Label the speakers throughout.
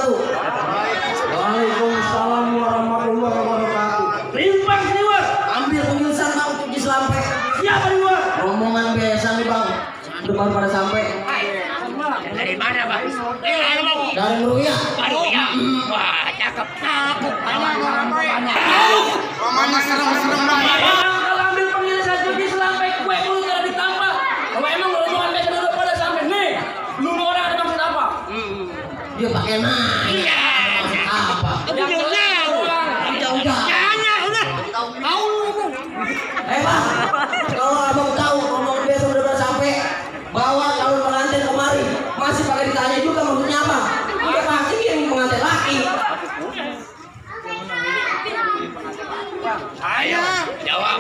Speaker 1: wabarakatuh.
Speaker 2: Waalaikumsalam warahmatullahi wabarakatuh.
Speaker 1: Rimpang sini Bang. Ambil penjelasan Bang cuci selampe. Siapa nih Bang? Rombongan biasa nih Bang. Depan pada sampai.
Speaker 3: Dari mana Bang?
Speaker 1: Dari Ruya.
Speaker 3: Wah, cakep.
Speaker 2: Romannya serem-serem Bang.
Speaker 1: Kalau ambil penjelasan cuci selampe kue mulu kalau ditambah. Kalau emang rombongan biasa udah pada sampai nih. Lu orang ada maksud apa? Dia pakai naik. Apa? Bang, kalau abang tahu rombongan biasa udah pada sampai, bawa calon pengantin kemari. Masih pakai ditanya juga maksudnya apa? Udah pasti kirim pengantin laki.
Speaker 3: Ayo, jawab.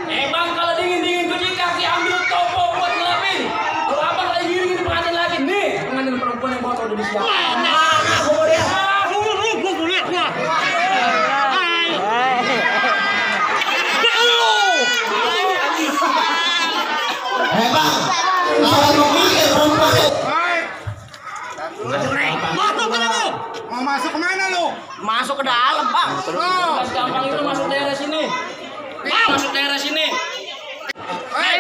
Speaker 1: Bang, kalau dingin-dingin cuci kaki ambil topo buat ngelapin. Kalau abang lagi giringin pengantin lagi nih, pengantin perempuan yang botol udah disiapin. Mana aku mau lihat? Bang, kalau mau mikir perempuan.
Speaker 2: Mau masuk kemana lu?
Speaker 1: Masuk ke dalam, Bang. Gampang itu masuk daerah sini. Masuk daerah sini.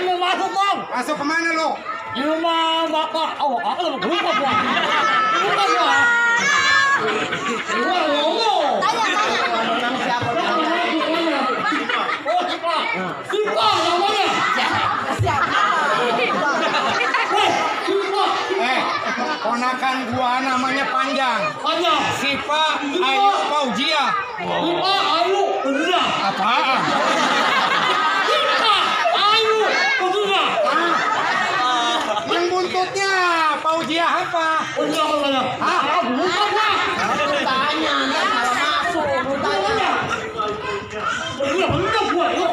Speaker 2: Mau masuk Bang. Masuk kemana lu?
Speaker 1: Di rumah Bapak. Oh, aku mau buka, Bang. Buka, Bang. Siapa? Oh, Sipa namanya.
Speaker 2: Ponakan gua namanya Panjang. Sipa Ayu Fauzia.
Speaker 1: Sipa Ayu Fauzia.
Speaker 2: Apaan?
Speaker 1: Sipa Ayu Fauzia.
Speaker 2: Yang buntutnya Fauzia apa?
Speaker 1: Fauzia mana? Hah? Bukan, Bang. Tanya, kalau masuk, tanya. Fauzia, bener gua, yuk.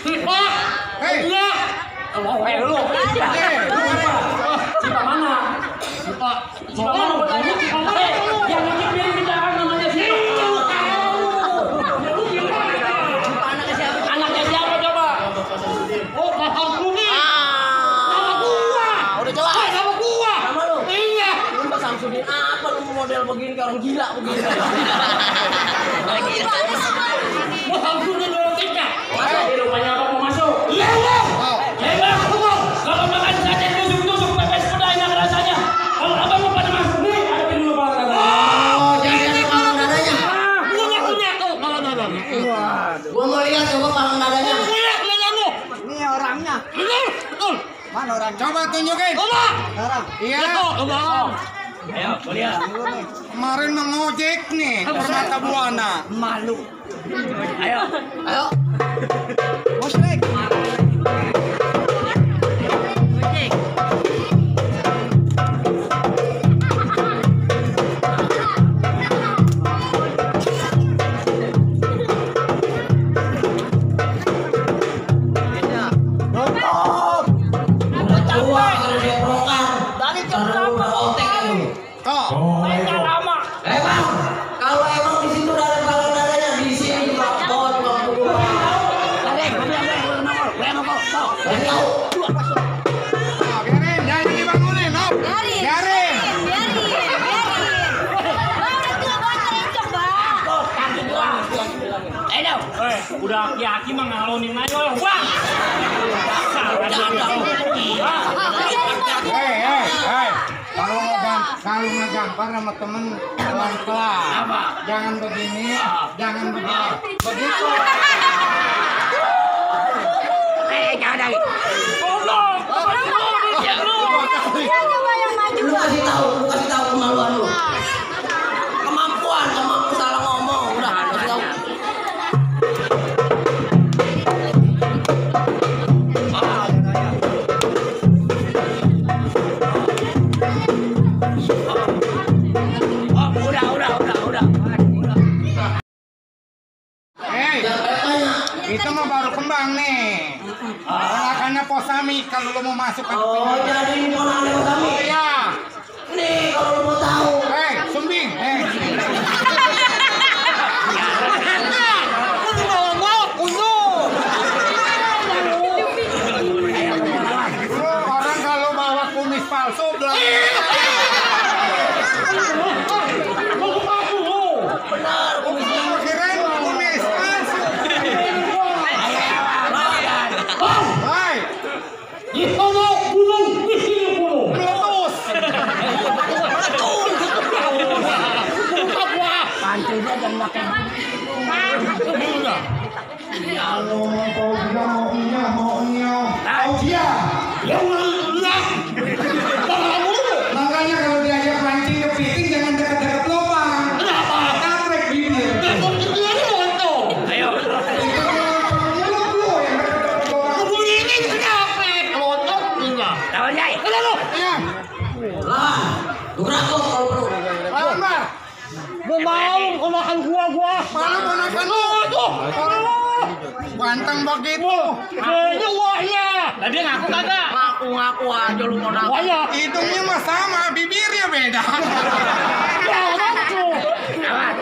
Speaker 1: Sipa. Fauzia. Lu. Siapa mana? Siapa mana bertanya? Yang ini biar bicara namanya siapa? Anaknya siapa? Anaknya siapa coba? Oh, Bang Sudi. Nama gua. Udah jelas. Nama gua. Nama lu? Iya. Lu Bang Samsudin apa lu model begini kayak orang gila begini? Bang Samsudin orang tika. Masuk di rumahnya apa mau masuk? Iya, Bang. Kalau makan sate tusuk-tusuk pepes pedas enak rasanya. Kalau abang mau pada masuk nih, hadapin dulu palang dadanya. Oh, jangan palang dadanya. Punya tuh palang dadanya. Waduh. Gua mau lihat coba palang dadanya. Lihat lu.
Speaker 2: Ini orangnya.
Speaker 1: Betul.
Speaker 2: Mana orangnya? Coba tunjukin.
Speaker 1: Coba.
Speaker 2: Sekarang. Iya.
Speaker 1: Coba. Ayo, gua lihat.
Speaker 2: Kemarin mengojek nih, Permata Buana.
Speaker 1: Malu. Ayo.
Speaker 2: Musrik.
Speaker 1: Bang, kalau emang di situ ada palang dadanya, di sini juga bawa tukang pukul.
Speaker 2: Biarin, jangan dibangunin, Nop. Biarin.
Speaker 1: Udah aki-aki mah ngalonin aja orang Bang.
Speaker 2: Hei. Kalau ngegampar sama temen pelan-pelan. Jangan begini, jangan begini. Begitu.
Speaker 1: Lu kasih tahu kemaluan lu. Kemampuan salah ngomong. Udah kasih tahu. Udah.
Speaker 2: Hei, itu mah baru kembang nih. Ponakannya Posami kalau lu mau masuk kan.
Speaker 1: Oh, jadi ini ponakannya Posami.
Speaker 2: Oh iya.
Speaker 1: Nih kalau lu mau tahu.
Speaker 2: Hei, Sumbing. Orang kalau bawa kumis palsu belum.
Speaker 1: Benar,
Speaker 2: Kirain kumis palsu. Hai,
Speaker 1: itu lo gunung, di sini gunung.
Speaker 2: meletus.
Speaker 1: Pantunya jangan makan.
Speaker 2: Kalau maunya. Dia.
Speaker 1: Ya udah.
Speaker 2: Makanya kalau diajak mancing kepiting jangan dekat-dekat lubang.
Speaker 1: Kenapa?
Speaker 2: Katrek bibir.
Speaker 1: Tekok itu ini lontong.
Speaker 3: Ayo.
Speaker 2: Lu yang dekat-dekat lubang.
Speaker 1: Kebun ini kenapa? Lontong enggak.
Speaker 3: Lawan Jai.
Speaker 1: Ada lo.
Speaker 2: Iya.
Speaker 1: Lah, Dugrato kalau perlu.
Speaker 2: Lawan Mar.
Speaker 1: Gua mau makan gua.
Speaker 2: Malu ponakan lu. Ganteng begitu.
Speaker 1: Kayaknya wahnya.
Speaker 3: Tadi ngaku kagak?
Speaker 1: Ngaku aja lu mau nangis. Wahnya.
Speaker 2: Hidungnya mah sama, bibirnya beda.
Speaker 1: Ya, ngaku.
Speaker 3: Lawan.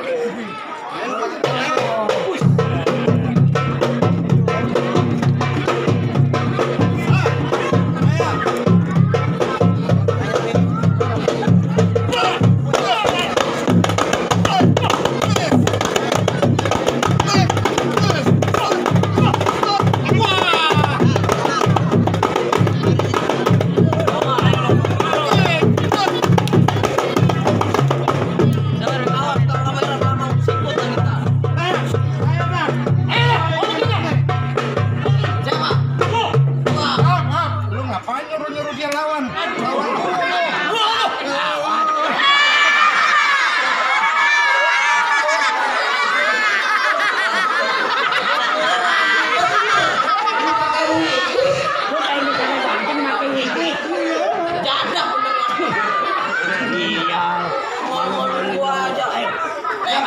Speaker 2: Lu ngapain nyuruh-nyuruh dia lawan?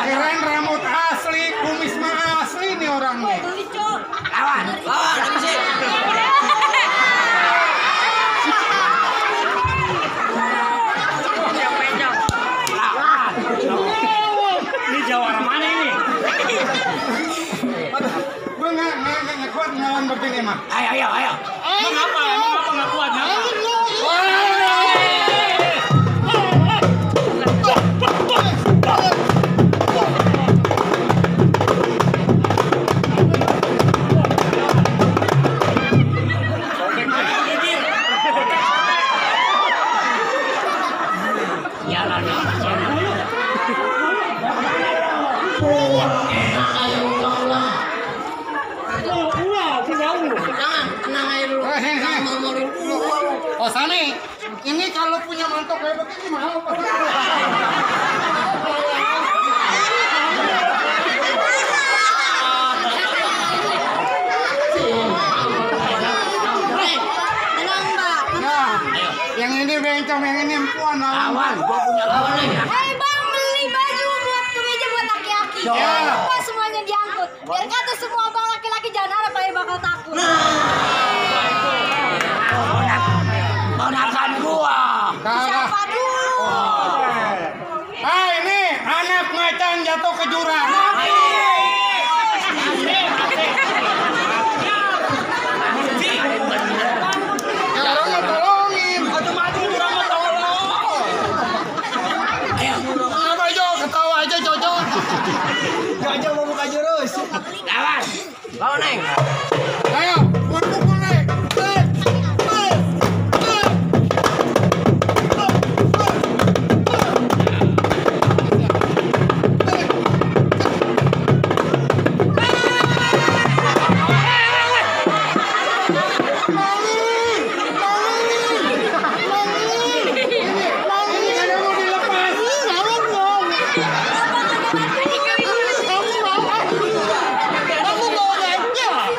Speaker 2: Kirain rambut asli, kumis mah asli nih orangnya.
Speaker 3: Lawan. Lagi sih.
Speaker 1: Ini jawara mana ini?
Speaker 2: Gue nggak kuat ngelawan begini mah.
Speaker 3: Ayo.
Speaker 1: Mengapa nggak kuatnya?
Speaker 2: Oh Sani, ini kalau punya mantok kayak begini mahal pasti. Yang ini bencong, yang ini empuan
Speaker 3: Lawan. Gua punya lawan nih.
Speaker 4: Hei bang, beli baju buat kemeja buat laki-laki.
Speaker 2: Ya.
Speaker 4: Apa semuanya diangkut? Biar kata semua bang laki-laki jangan harap saya bakal takut.
Speaker 3: Ponakan gua.
Speaker 4: Siapa dulu?
Speaker 2: Ah ini anak macan jatuh ke jurang. Ya orang mau tolongin. Apa Jo ketawa aja Jojo. Jojo mau buka jurus.
Speaker 3: Lawan. Lawan Neng.
Speaker 2: Ayo, pukul nih.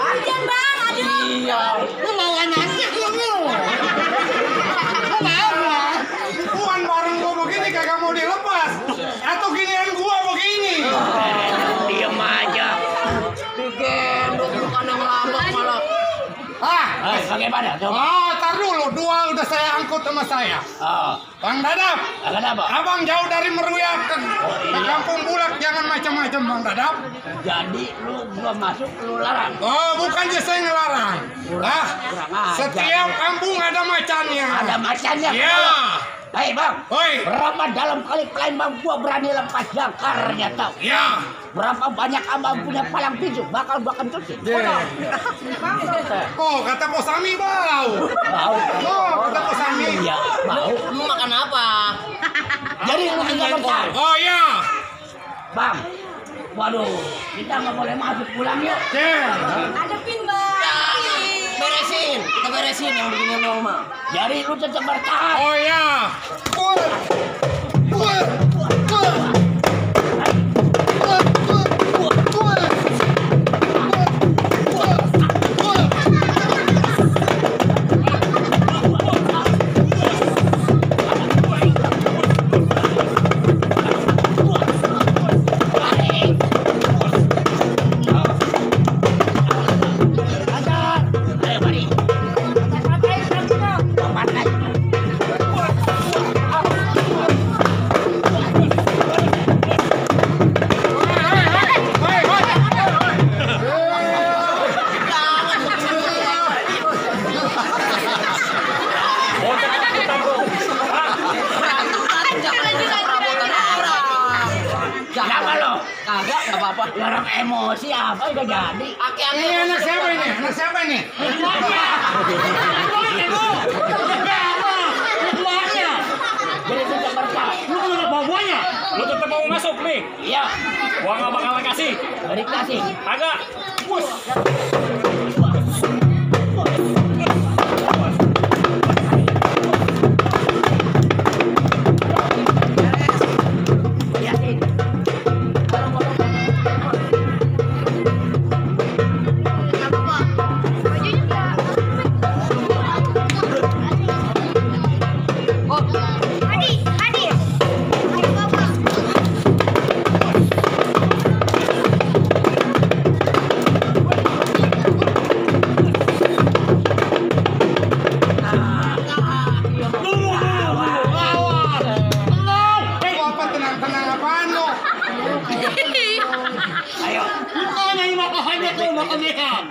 Speaker 4: Hujan bang, aduh.
Speaker 2: Puan bareng gua begini kagak mau dilepas. Atau ginian gua begini.
Speaker 3: Diam aja.
Speaker 1: Digendong bukan yang lama malah.
Speaker 2: Ah,
Speaker 3: Bagaimana? Coba.
Speaker 2: tar dulu berdua udah saya angkut sama saya.
Speaker 3: Oh,
Speaker 2: Bang Dadap,
Speaker 3: kenapa?
Speaker 2: abang jauh dari Meruya ke Kampung Bulak, jangan macam-macam Bang Dadap.
Speaker 3: Jadi lu gua masuk lu larang.
Speaker 2: Oh, bukannya saya ngelarang. Lah,
Speaker 3: Kurang ajar.
Speaker 2: setiap kampung ada macannya.
Speaker 3: Ada macannya.
Speaker 2: Ya.
Speaker 3: Hei bang,
Speaker 2: Hoi.
Speaker 3: berapa dalam kali klien bang gua berani lepas jangkarnya tau?
Speaker 2: Ya.
Speaker 3: Berapa banyak abang punya palang pintu bakal gua kentutin.
Speaker 2: Oh, kata Bos Ami bau.
Speaker 3: Bau.
Speaker 2: Oh, kata Bos Ami.
Speaker 3: Iya, bau.
Speaker 5: Lu makan apa?
Speaker 3: Jadi lu tinggal bentar.
Speaker 2: Oh ya.
Speaker 3: Bang, waduh, kita nggak boleh masuk pulang yuk.
Speaker 4: Hadepin bang.
Speaker 5: Beresin, kita beresin yang begini dong mah.
Speaker 3: Jadi lu tetap bertahan.
Speaker 2: Oh ya.
Speaker 3: Ayo mari. Pakai. Kenapa lo?
Speaker 5: Kagak, nggak apa-apa.
Speaker 3: Orang emosi apa udah jadi?
Speaker 2: Ini anak siapa ini? Anak siapa ini?
Speaker 3: Jadi tetap bertahan.
Speaker 1: Lu kan udah bawa buahnya. Lu tetap mau masuk nih.
Speaker 3: Iya,
Speaker 1: Gua nggak bakalan kasih.
Speaker 3: beri kasih.
Speaker 1: Agak.
Speaker 3: Liatin.
Speaker 4: Adi, Adi. Ayo bapak.
Speaker 2: Oh, apa tenang-tenang apaan lo?
Speaker 3: Ayo,
Speaker 1: Bukan yang makanya tuh makamihan.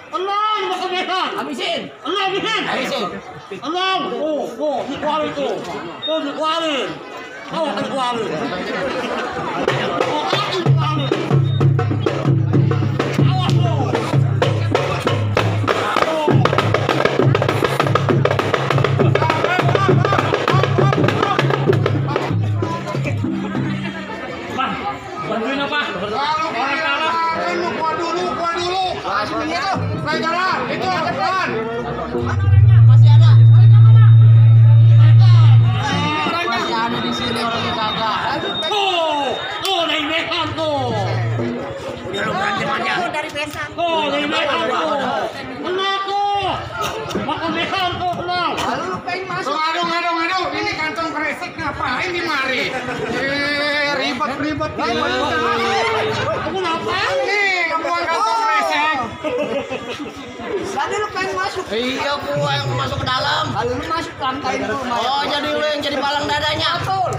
Speaker 1: Allah, makamihan.
Speaker 3: habisin.
Speaker 1: Allah, bihin.
Speaker 3: Habisin.
Speaker 1: Allah, dikeluarin tuh. Tuh, dikeluarin. Awas, dikeluarin. Oh, dikeluarin. Awas lo. Bang, bantuin apa?
Speaker 2: Kalau kalian lu gua dulu. Ini tuh, saya jalan. Itu depan.
Speaker 5: Masih ada. Masih ada di sini orangnya kagak.
Speaker 1: Tuh, naik-naikan tuh.
Speaker 3: Udah lu berantem aja.
Speaker 4: Dari besang.
Speaker 1: Tuh, naik-naikan tuh. Enak tuh. Makamihan tuh, enak.
Speaker 2: Tuh, aduh. Ini kantong kresek ngapain di mari? Ribet.
Speaker 1: Aku ngapain?
Speaker 2: Nih, ngebuang kantong kresek.
Speaker 5: Tadi lu pengen masuk. Iya, gua yang masuk ke dalam. Lalu lu masuk lantai dulu. Oh, jadi lu yang jadi palang dadanya. Betul.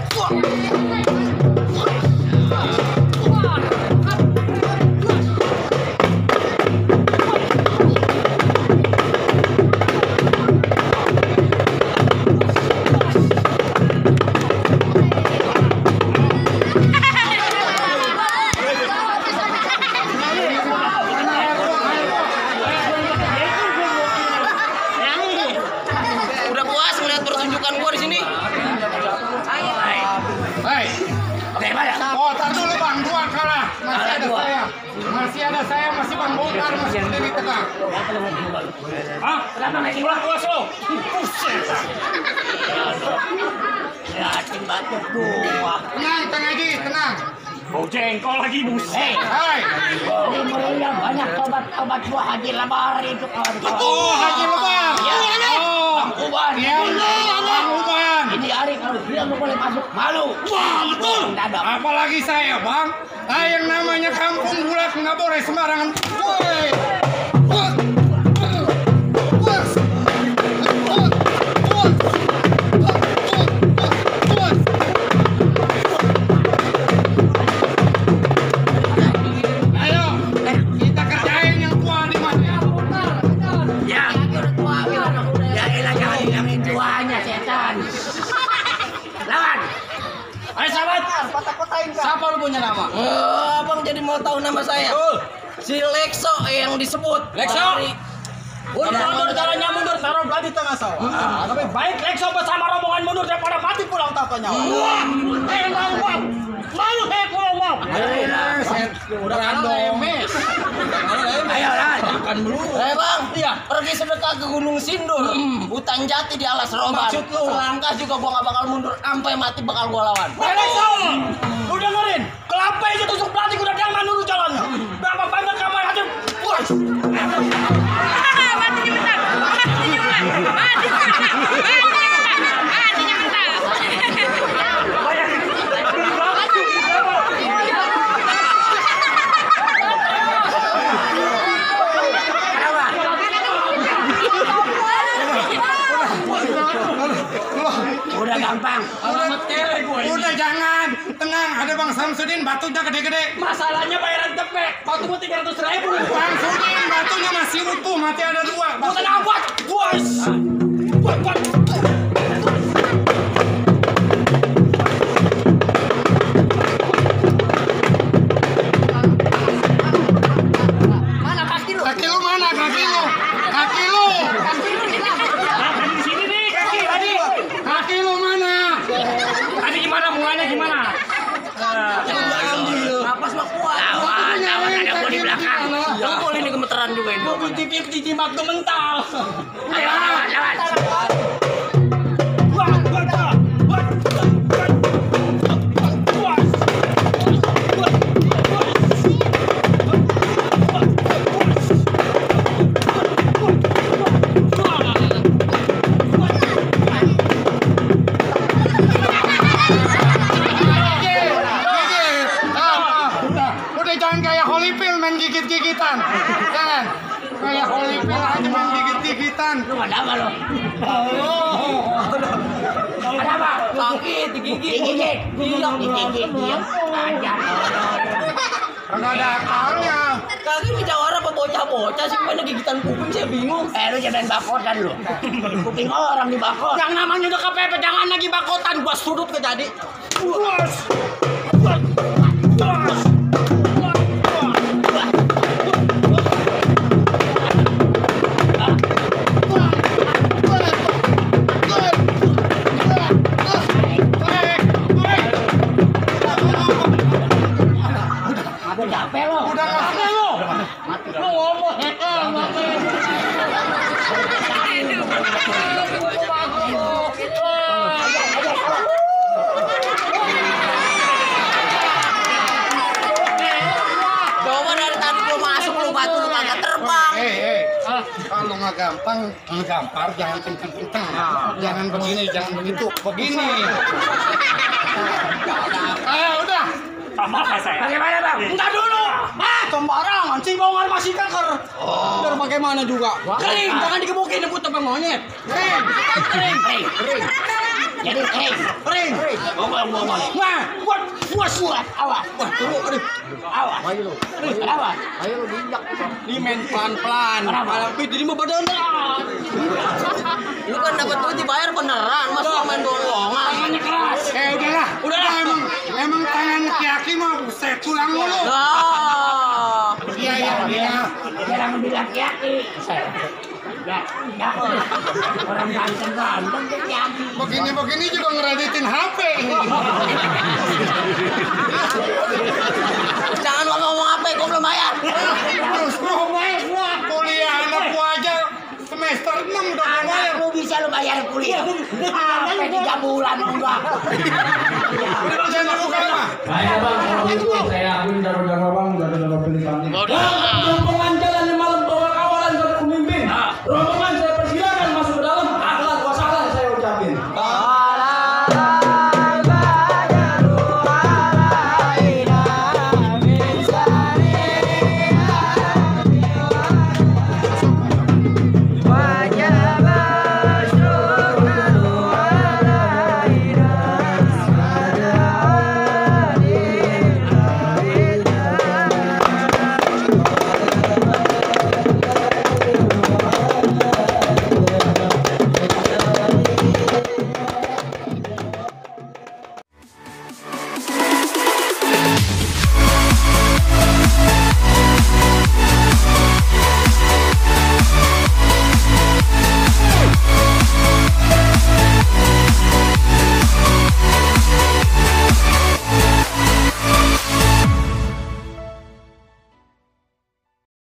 Speaker 5: Udah puas ngeliat pertunjukan gua di sini.
Speaker 2: Hei.
Speaker 3: Bagaimana?
Speaker 2: Oh, tar dulu Bang, dua kalah. Masih ada saya, masih Bang Bongkar, masih berdiri tegak.
Speaker 1: Hah?
Speaker 3: Kenapa naikin
Speaker 1: Pulang,
Speaker 3: gua?
Speaker 1: puas lo.
Speaker 3: Liatin batuk gua.
Speaker 2: Tenang Haji, tenang.
Speaker 1: Bau jengkol lagi, buset.
Speaker 3: Hei,
Speaker 2: Hai.
Speaker 3: di Meruya banyak obat-obat buah Haji Lebar itu kawan-kawan.
Speaker 2: Oh, Haji Lebar.
Speaker 3: Ya,
Speaker 2: Oh,
Speaker 3: Bang Uban.
Speaker 2: ya, Bang Uban.
Speaker 3: Ini hari kalau dia nggak boleh masuk, malu.
Speaker 1: Wah, betul.
Speaker 3: Dadak.
Speaker 2: Apalagi saya, Bang. Yang namanya Kampung Bulak nggak boleh sembarangan. Woi.
Speaker 3: lawan. Lawan.
Speaker 1: Ayo sahabat,
Speaker 5: Patah-patahin kak.
Speaker 1: siapa lu punya nama?
Speaker 5: Abang jadi mau tahu nama saya. Si Lexo yang disebut.
Speaker 1: Lexo? Mundur, caranya mundur, taruh belah di tengah sawah. Tapi baik Lexo bersama rombongan mundur daripada mati pulang tanpa nyawa. Malu saya pulang mau.
Speaker 2: Udah random.
Speaker 3: Ayo lawan.
Speaker 5: Bang, iya. Pergi sedekah ke Gunung Sindur. Hutan jati di alas roban.
Speaker 1: Maksud lu?
Speaker 5: Selangkah juga gua gak bakal mundur. Sampai mati bakal gua lawan.
Speaker 1: Lexo, lu dengerin? Kelapa itu tusuk pelatih udah jangan nurut jalannya. Berapa banyak kamar aja?
Speaker 3: Udah gampang.
Speaker 1: Alamat kele gue.
Speaker 2: Udah jangan, tenang. Ada Bang Samsudin, batunya gede-gede.
Speaker 1: Masalahnya bayaran cepet. Batumu 300.000.
Speaker 2: Bang Samsudin, batunya masih utuh, masih ada 2.
Speaker 1: Bukan abad, bos. Buat.
Speaker 5: Mana kaki lu?
Speaker 2: Kaki lu mana? Kaki lu? Kaki lu?
Speaker 1: Di sini nih, kaki tadi.
Speaker 2: Kaki lu mana?
Speaker 1: Tadi gimana mulanya gimana?
Speaker 5: Napas mah kuat.
Speaker 3: Lawan ada gua di belakang.
Speaker 5: Yang boleh ini gemeteran juga itu.
Speaker 1: Titip jimat tuh mental.
Speaker 3: Ayo lawan.
Speaker 2: Udah jangan kayak Holyfield main gigit-gigitan. Jangan. Kayak Holyfield aja main gigit-gigitan.
Speaker 3: Lu ada apa lo? Ada apa?
Speaker 5: Sakit, digigit.
Speaker 3: Digigit. Digigit. Ajar.
Speaker 2: Kagak ada akalnya.
Speaker 5: Kaki bicara apa bocah-bocah sih mana gigitan kuping saya bingung.
Speaker 3: Lu jangan bakotan lu. Kuping orang dibakot.
Speaker 1: Yang namanya udah kepepet, jangan lagi bakotan. Gua sudut ke jadi.
Speaker 3: Aku capek lo.
Speaker 2: Udah ngasih lu.
Speaker 1: Lu ngomong
Speaker 5: Coba dari tadi gua masuk lu batu lu kagak terbang.
Speaker 2: Kalau nggak gampang, gampar jangan kenceng-kenceng. Jangan begini, jangan begitu. Begini. Udah.
Speaker 3: Bagaimana bang?
Speaker 1: entar dulu. Sembarangan sih bongkar masih keker. Biar bagaimana juga. Kering, jangan digebukin nyebut apa monyet.
Speaker 3: Kering. Jadi
Speaker 1: Kering.
Speaker 3: ngomong.
Speaker 1: Nah, buat awas. Wah, dulu aduh.
Speaker 3: Awas. Awas.
Speaker 1: Dimain pelan-pelan. Kalau jadi mah badan.
Speaker 5: Lu kan dapat duit dibayar beneran, masa main bolongan.
Speaker 1: Tangannya keras.
Speaker 2: Udahlah. Emang tangan laki-laki mah buset tulang mulu.
Speaker 5: Lah.
Speaker 2: Iya.
Speaker 3: Jangan bilang laki-laki. Ya. Orang ganteng laki-laki.
Speaker 2: Begini juga ngereditin HP.
Speaker 5: Jangan ngomong apa, gua belum bayar.
Speaker 2: Terus kuliah anak gua aja semester 6 udah gua bayar.
Speaker 3: Lu bisa lu bayar kuliah. Sampai 3 bulan enggak.
Speaker 2: Jangan lupa mah.
Speaker 6: Saya bang, kalau gitu saya akui darah bang, udah ada pilih kami.
Speaker 5: Bodoh.